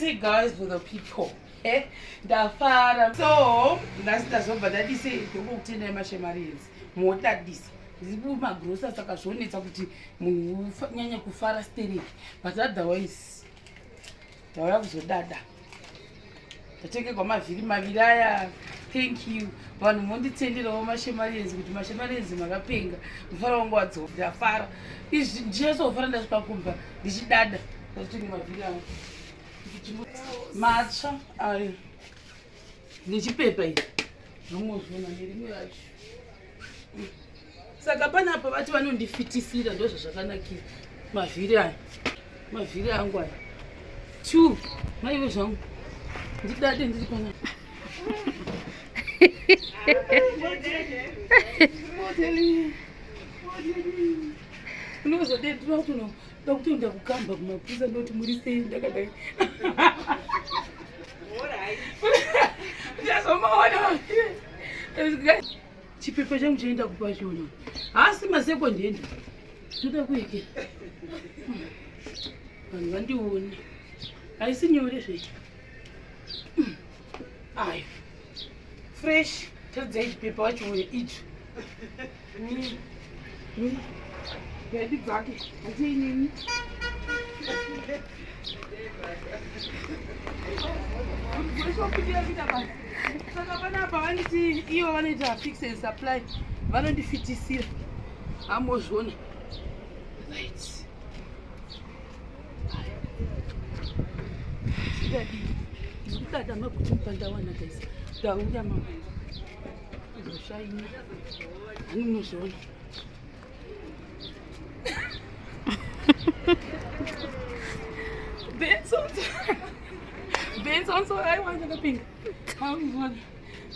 Muri sei guys for the people? Eh, ndafara. So, nhasi ndazobva ndadise ndokutendai mashemarians. Modadisa. Ndiri kumagrosa saka zvonetsa kuti munhu unyanye kufara stereki. But otherwise ndauya kuzodada. Ndatengerwa mavhiri maviri aya. Thank you. Vanhu monditenderawo mashemarians kuti mashemarians makapenga. Mufaro wangu wadzoka. Ndafara. Izvi ndichazofara ndasvika kumba ndichidada. Ndatenga mavhiri angu. Matsva ayo. Nechipepa ichi. Zvomozviona nerimwe racho. Saka panapa vati vanondifitisira ndozvazvakanakira. Mavhiri aya. Mavhiri angu aya. Two. Maiwe zvangu. Ndidade ndiri panapa. Unozodedura kuno. Ndakutoenda kukamba kumapurisa ndoti muri sei ndakadai. Ndazomaona. Chipepa changu chaenda kupa chiona. Haasi masekondi enda. Toda kueke. Vanhu vandione. Haisi nyore zve. Ayo. Fresh. Taridzai chipepa wachione icho. Bhedi dzake handiinini. Saka panapa vanditi ivo vanoita fix and supply vanondifitisira amozviona right ndikudada makuti mupandawana guys ndauya mama Kuzoshaina. Hani munozviona. Benson. Benson so aiwa ndakapinga. Hauzviona.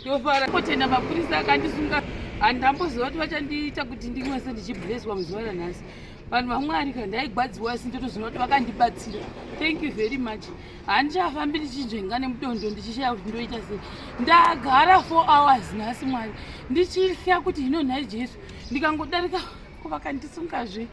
Ndofara kutenda mapurisa akandisunga. Handamboziva kuti vachandiita kuti ndinwese ndichibleswa muzuva ranhasi. Vanhu vaMwari ka ndaigwadziwa asi ndotoziva kuti vakandibatsira. Thank you very much. Handichafambi ndichinzvenga nemudondo ndichishaya kuti ndoita sei. Ndagara 4 hours nhasi Mwari ndichihla kuti hino nhai Jesu ndikangodarika ko vakandisungazve.